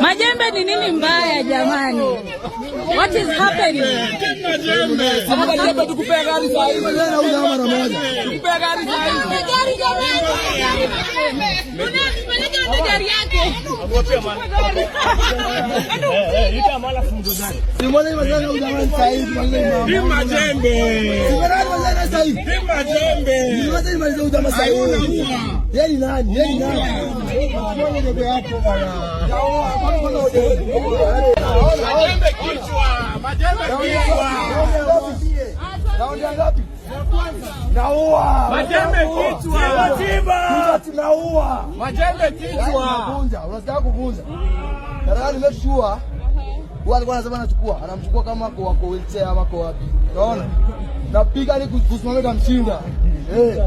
Majembe ni nini mbaya jamani? What is happening? Majembe, tukupea gari saa hii. Mara moja. Tukupea gari saa hii. Gari jamani. Unapeleka hata gari yake. Simone mazana ujamaa saa hii tumalize mambo. Majembe. Simone mazana saa hii. Majembe. Nimalize nimalize ujamaa saa hii. Yeye ni nani? Yeye ni nani? Hapo bwana. Majembe kichwa. Majembe kichwa. Raundi ngapi? Naua. Majembe kichwa. Kichwa tunaua. Majembe kichwa. Kuvunja, unasikia kuvunja. Nataka ni make sure huwa alikuwa anasema anachukua, anamchukua kama kwa wheelchair ama kwa wapi. Unaona? Napiga ni kusimama kamshinda. Eh.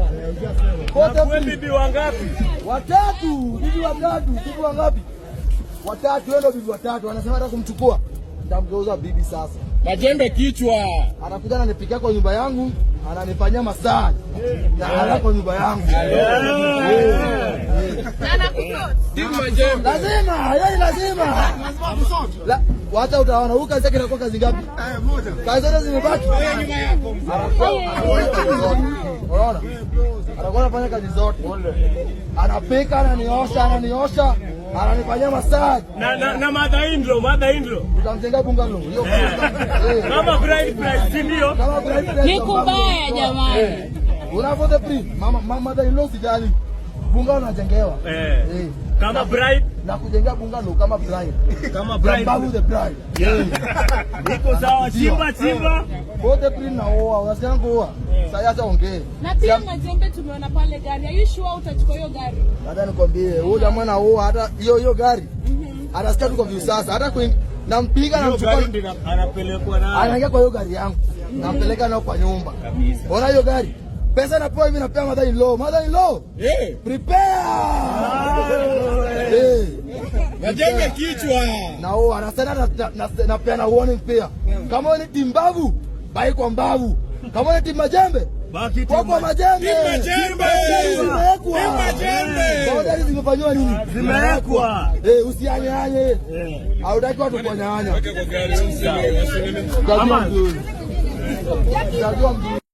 Kote Wewe bibi wangapi? Watatu, bibi watatu, bibi wangapi? Watatu, wewe ndio bibi watatu. Anasema hata kumchukua. Nitamgeuza bibi sasa. Majembe kichwa. Anakuja ananipikia kwa nyumba yangu, ananifanyia massage. Na ala kwa nyumba yangu. Majembe. Lazima, yeye lazima. Wacha utaona huyu kazi yake inakuwa kazi ngapi? Kazi zote zimebaki. Unaona? Anakuwa anafanya kazi zote. Anapika, ananiosha, ananiosha, ananifanyia massage. Na mother in law, mother in law. Tutamjenga bungalow. Hiyo. Eh. Kama bride price, si ndio? Kama bride price. Ni kubaya jamani. Unavote free. Mama mama mother in law sijali. Bungalow unajengewa. Eh. Eh. Kama bride, Na kujengea bungalow kama bride. Kama bride. Babu the bride. Iko sawa, chimba chimba. Wote free na oa, unasikia kuoa. Sasa acha ongee. Na pia Majembe tumeona pale gari. Are you sure utachukua hiyo gari? Dada, nikwambie, huyu jamaa na oa hata hiyo hiyo gari. Anasikia tu kwa view sasa, hata nampiga Hiyo namchukua gari ndio anapelekwa nayo. Anaingia kwa hiyo gari yangu. Nampeleka nao kwa nyumba. Ona hiyo gari. Pesa napewa hivi, napewa mother in law. Mother in law. Eh. Prepare. Eh. Majembe kichwa. Na huo anasema napeana warning pia. Kama wewe ni timbavu, bai kwa mbavu. Kama wewe ni timu majembe, Baki kwa kwa majembe. Majembe. Zimewekwa. Majembe. Boundary zimefanywa nini? Zimewekwa. Eh, usianyanye. Hautaki watu kuanyanya. Utajua mzuri. Utajua mzuri.